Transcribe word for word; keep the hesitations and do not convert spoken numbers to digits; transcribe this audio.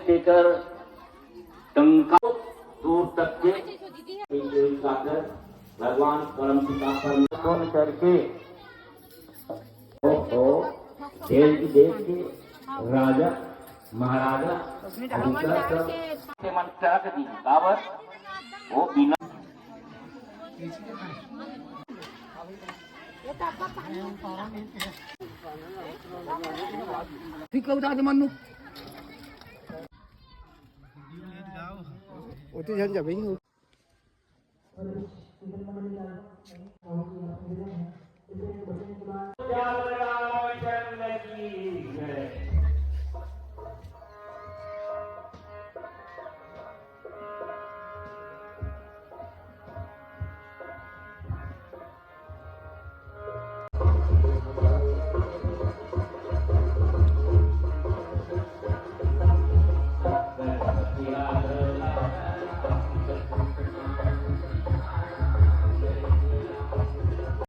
देकर टंका दूर तक के भगवान परम पिता परमेश्वर करके ओ, ओ, देश विदेश के राजा महाराजा अधिकार सब के मन त्याग दी। काबर? वो बिना ठीक है, उतार दे मन्नू। ओती झन जाबे ही हो।